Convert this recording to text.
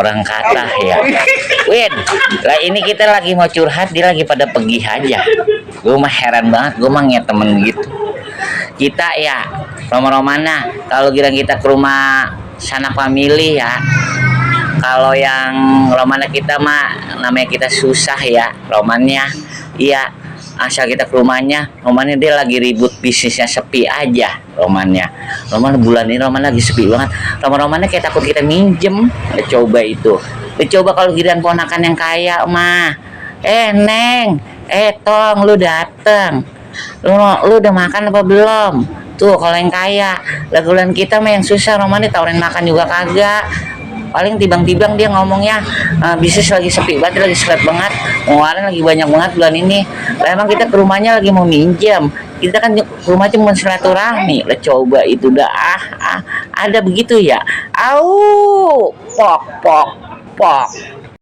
orang kata ya. Win, lah ini kita lagi mau curhat, dia lagi pada pergi aja. Gue mah heran banget, gue mah ngeliat temen gitu. Kita ya, Roma-Romana, kalau kita ke rumah sana family ya. Kalau yang Romana kita mah namanya kita susah ya, Romannya. Iya, asal kita ke rumahnya, Romannya dia lagi ribut bisnisnya sepi aja, Romannya. Roman bulan ini Roman lagi sepi banget. Romannya kayak takut kita minjem. Coba itu. Coba kalau giliran ponakan yang kaya mah. Neng, Tong, lu dateng. Lu udah makan apa belum? Tuh kalau yang kaya, lagulan kita mah yang susah, Roman ditawarin makan juga kagak. Paling tibang-tibang dia ngomongnya bisnis lagi sepi banget, lagi seret banget, pengeluaran lagi banyak banget bulan ini. Lah emang kita ke rumahnya lagi mau minjem, kita kan ke rumah cuma silaturahmi. Lah coba itu dah ada begitu ya. Au pok pok pok.